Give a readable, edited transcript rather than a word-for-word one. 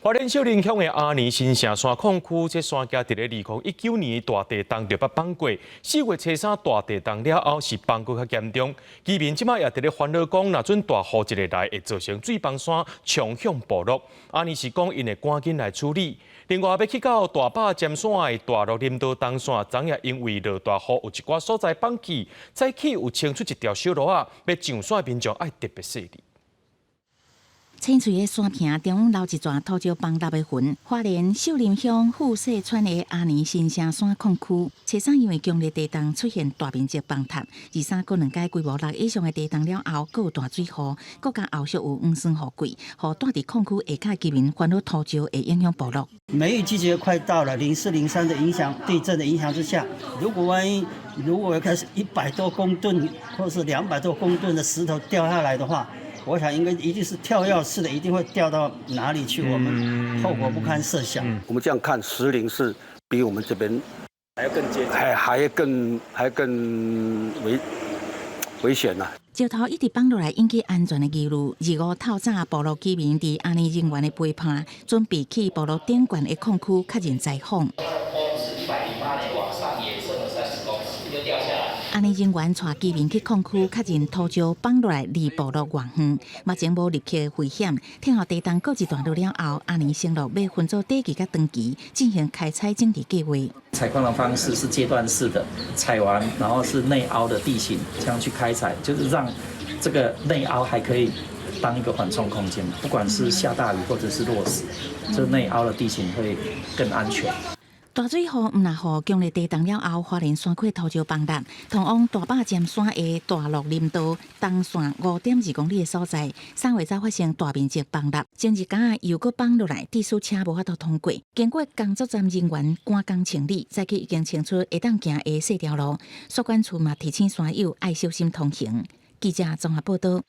花蓮秀林鄉的阿年新城山礦區，這山崎佇咧2019年大地動就捌崩過，4月初3大地動了後是崩閣較嚴重。居民這馬也佇咧煩惱講，若準大雨一个來，會造成水崩山衝向部落。阿年是講，𪜶會趕緊來處理。另外，欲去到大霸尖山的大樂林道東線，昨夜因為落大雨，有一寡所在崩去，早起有清出一條小路仔，欲上山的民眾愛特別細膩。青翠的山坪中留一逝土石崩塌的痕。花蓮秀林鄉富勢村的阿年新城山礦區，初三因為強烈地動出現大面積崩塌，二三閣兩擺規模6以上的地動了後，閣有大水雨，閣加後續有黃酸雨季，予住佇礦區下跤居民煩惱土石會影響部落。梅雨季節快到了，04、03的影響，地震的影響之下，如果萬一如果開始100多公噸或是200多公噸的石頭掉下來的話，我想應該一定是跳躍式的，一定會掉到哪裡去？我們後果不堪設想。我們這樣看，石林是比我們這邊還要更接近，還更危險吶。石頭一直崩落來，引起安全的疑慮。二五透早，部落居民佇阿年人員的陪伴，準備去部落頂懸的礦區確認災況。往上延伸了30公尺，就掉下來。阿年人員帶居民去礦區確認土石崩落來離部落偌遠，目前無立刻危險。聽候地動告一段落了後，阿年承諾欲分做短期佮長期進行開採整治計劃。採礦的方式是階段式的，採完然後是內凹的地形，這樣去開採，就是讓這個內凹還可以當一個緩衝空間，不管是下大雨或者是落石，這內凹的地形會更安全。大水雨毋但予強烈地動了後，花蓮山區土石崩塌，通往大霸尖山的大樂林道東線5.2公里的所在，3月才發生大面積崩塌，前日間又閣崩落來，致使車無法度通過。經過工作站人員趕工清理，早起已經清出會當行的細條路。所管處嘛提醒山友愛小心通行。記者綜合報道。